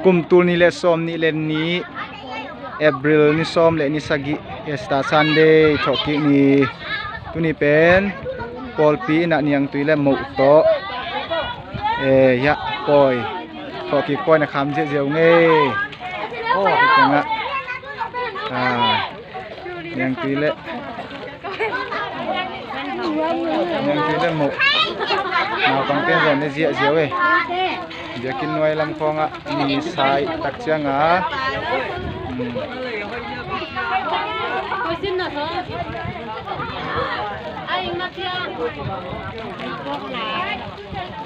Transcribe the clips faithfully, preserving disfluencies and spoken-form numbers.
Kum tul nih le sawm nih le nih, April ni sawm le ni sagih, Easter Sunday, thawhkik ni. Tuni pen pawlpi in ah niangtui le moh tawh, eh, hiah pawi, thawhkik pawi na kham ziahziah ung ei. Aw, hi tengah, ah, niangtui le, niangtui le moh naupangte zong ne ziahziah ei. Biakinn nuai lam khawngah ni sai tak cianga, hmm,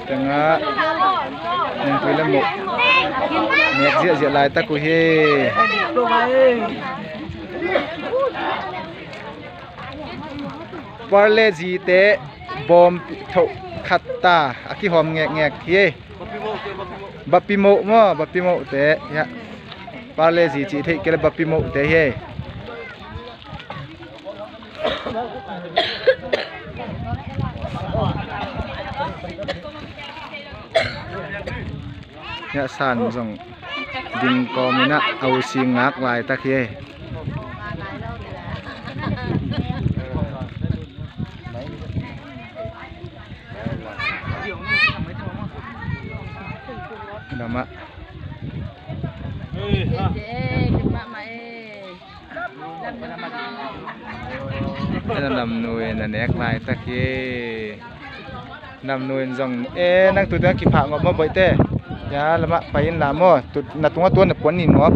tengah niangtui le moh nek ziahziah laitak uh hi. Parle zite bawm thoh khat ta a kihawm ngekngek hi. Bapimoh maw, bapimohte hiah. Parle zi cih theih kei le bapimohte hi. Hiah san zong ding kawm in ah a usi ngak laitak hi. Lamah. Lamnui na nek laitak hi. Lamnui in zong, e, nang tute kiphah ngop maw boihte? Ya, lamah pai in la maw? Tu, na tungah tua na puan ni ngop.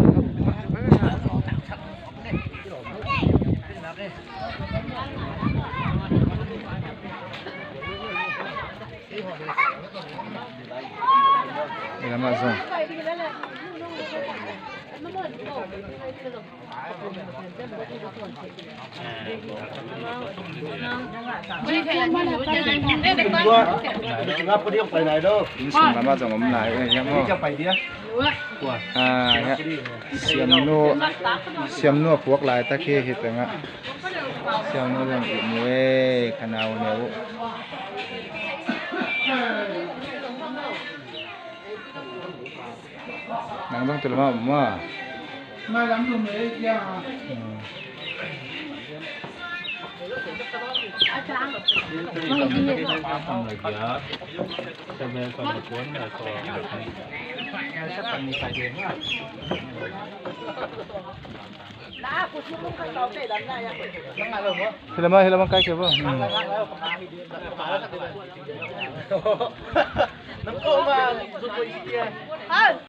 Lamah zong inn sung lamah zong om lai uh hiam aw. Ah, hiah. Siamnu, siamnu a puak laitak hi, hi tengah. Siamnu zong i mu ei, ka nau neu uh. Nang zong tu lamah om maw? Hmm. Hi lamah, hi lamah kai kei bo. Hmm.